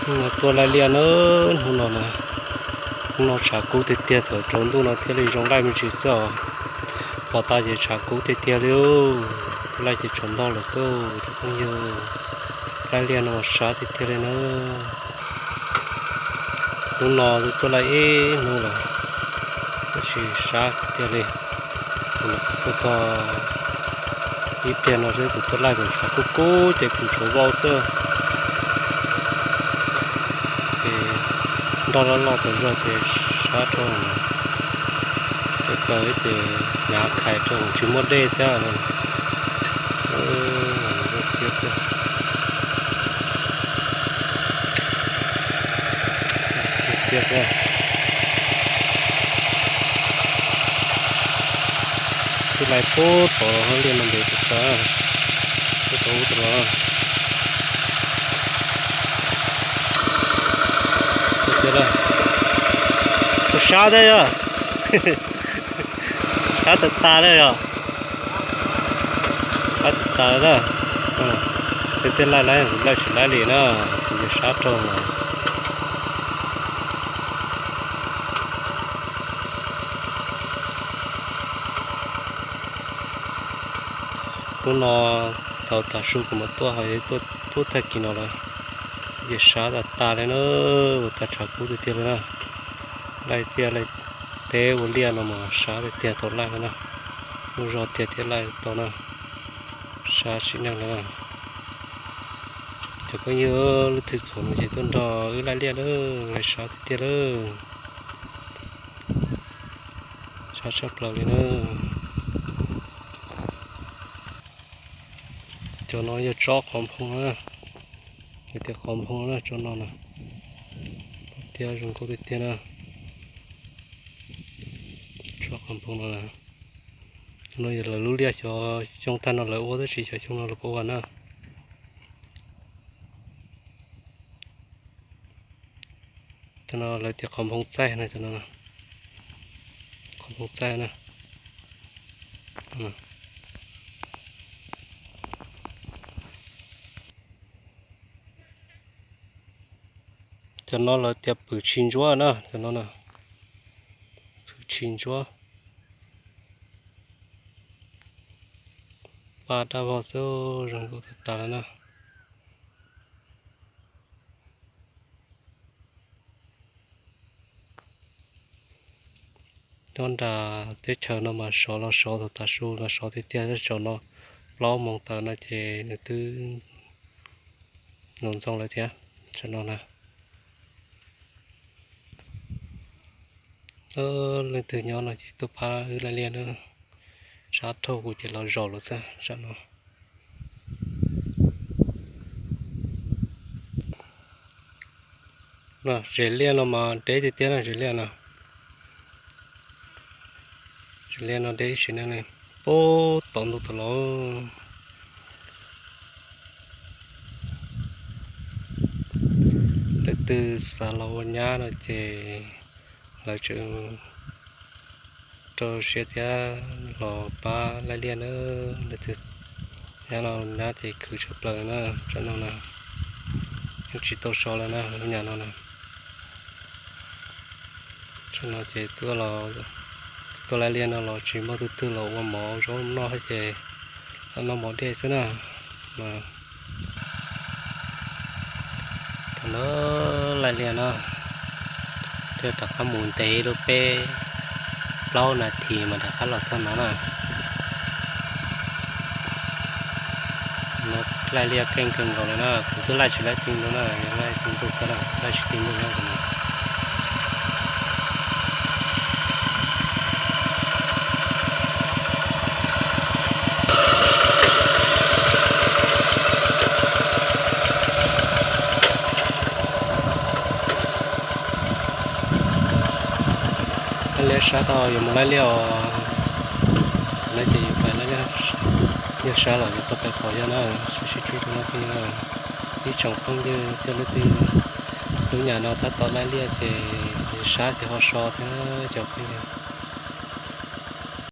Hnub no tuaj laij liaj na, hnub no na, hnub no tshav kub tiag tiag, thaum tsaus ntuj no thiaj li zoo laij me ntsis xwb os. Pom tas ces tshav kub tiag tiag li, laij ces tsaus ntau lawm xwb cov phooj ywg. Laij liaj no sab tiag tiag li na. Hnub no tuaj laij ib hnub lawm, tab sis sab tiag tiag li. Kuv tuaj txog ib pliag no xwb kuv tuaj laij ces tshav kub kub ces kuv tsuav vau xwb. Ces nroj loj loj tas zog ces sab rau, ces kaw ces hnyav khais rau tsis muaj dej thiab. Xiab xwb. Xiab xwb. Twb laij pub tod hauv liaj no ntev tas, pub tod ub tod los. Tus sab thiab yog, sab tas tas li yog, sab tas tas na. Tej tej laij laij kuv laij tsis laij li na, kuv yuav sab rau. Hnub no thaum tav su kuv mam tuaj ho yog tuaj pub tag kis no lawm, ces sab tas tas li na, ua tas tshav kub tiag tiag li na. Laij tiaj laij teb ua liaj no mas sab tiag tiag tau laij na. Muaj zog tiag thiaj laij tau na, sab sim neej li na. Cov phooj ywg, leej twg khoom no ces tuaj nrog wb laij liaj lawm, laij sab tiag tiag lawm. Sab tshaj plaws li na. Cov no yog tsob qhov nphoo na, hais tias qhov nphoo na, tsob no na. Tiag zoo nkauj tiag tiag na. Tsob qhov nphoo no, no yog lawv lub liaj xyov xyoo tag no lawv ua tab sis xyov xyoo no lawv puas ua na. Cov no lawv tias qhov nphoo txaij na, cov no, qhov nphoo txaij na. Cov no lawv tias pwm tshis ntsuab na, cov no na, pwm tshis ntsuab. Paj dab vog xwb, zoo nkauj tas tas lawm na. Nyob nram teb chaws no mas sov los sov thaum tav su mas sov tiag tiag, tsaus no plaub moos tawm no ces nws twb nus ntxoo lawm thiab, tsaus no na. Leej twg nyob no ces tuaj pab wb laij liaj na. Sab dhau kuv ces los zaum lawm xwb tam no. Zem liaj no mas deb tiag tiag na, zem liaj no. Zem liaj no deb ib sim neej li, pub tom ntug tom los. Leej twg xav los ua nyab no ces lawv tseem rau siab thiab los pab laij liaj na. Leej twg nyab los nyab ces khwv tshaj plaws na, tam no na. Yeej tsis tau so lawm na, lub nyam no na. Tam no ces tuaj laij liaj no los tsis muaj tus twg los ua mov zaub noj thiab ces los noj mov dej xwb na. Mas thaum no laij liaj no, thiaj rov qab mus ntev lub peb plaub nas this mas rov qab los txog no na. No laij liaj keej kawg nkaus li na, kuv twb laij tsis laij ti ntuj na, laij ti ntuj kawg na, laij tsis ti ntuj na. Laij liaj sab tau yuav mus laij liaj os, no ces yuav pais laij liaj, yog sab los yuav tau pais qhov yog na, sib sib tsug rau no phooj ywg na. Ib tsoom phooj ywg thiab leej twg lub nyam no tab tom laij liaj ces sab ces ho so thiab cov phooj ywg.